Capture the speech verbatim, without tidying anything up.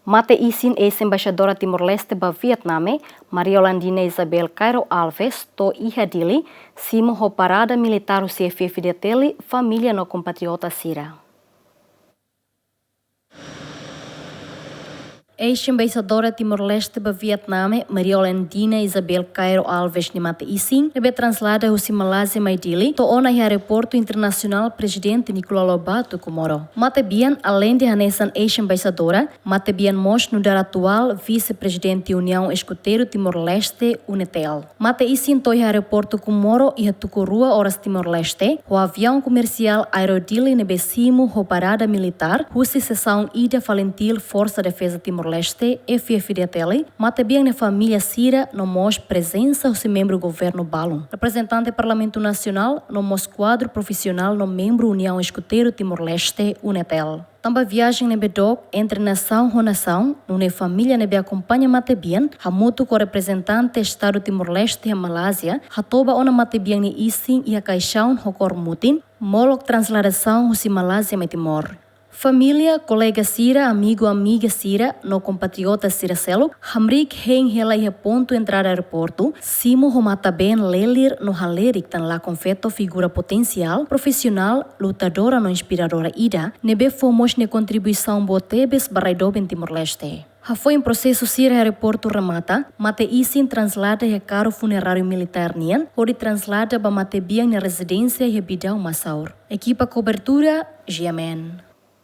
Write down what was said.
Mate-isin eis-embaixadora Timor-Leste ba Vietname, Maria Olandina Isabel Cairo Alves, to'o iha Dili, simu ho parada militár husi F-FDTL, família no kompatriota sira. Eis-embaixadora Timor-Leste ba Vietname, Maria Olandina Isabel Cairo Alves nia mate-isin, ne'ebé translada husi Malázia mai Dili, to'o ona iha aeroportu internasionál Prezidente Nicolau Lobato Comoro. Matebian, aleinde hanesan eis-embaixadora, matebian mós nu'udar atuál Vise-Prezidente Uniaun Eskuteiru Timor-Leste, UNETL. Mate-isin to'o iha aeroportu Comoro iha tuku rua oras Timor-Leste, ho aviaun komersiál Aero Dili ne'ebé simu ho parada militár husi seksaun ida FALINTIL Forsa Defeza Timor-Leste, F-FDTL, matebian nia família sira no mós prezensa husi membru governu balun, reprezentante Parlamentu Nasionál no mós kuadru profisionál no membru Uniaun Eskuteiru Timor-Leste, UNETL. Tanba viajen ne'ebé dook entre nasaun ho nasaun, nune'e família ne'ebé akompaña matebian, hamutuk ho reprezentante Estadu Timor-Leste iha Malázia, hatoba ona matebian nia isin iha kaixaun ho kór mutin, molok transladasaun husi Malázia mai Timor. Família, kolega sira, amigu, amiga sira, no kompatriota sira seluk, hamriik hein hela iha pontu entrada aeroportu, simu ho matan-been lelir no halerik tan lakon feto figura potensiál, profisionál, lutadora no inspiradora ida, ne'ebé fó mós nia kontribuisaun boot tebes ba rai doben Timor-Leste. Hafoin prosesu sira iha aeroportu remata, mate-isin translada iha karru funeráriu militár nian, hodi translada ba matebian nia rezidénsia iha Bidau Massaur. Ekipa kobertura, G M N.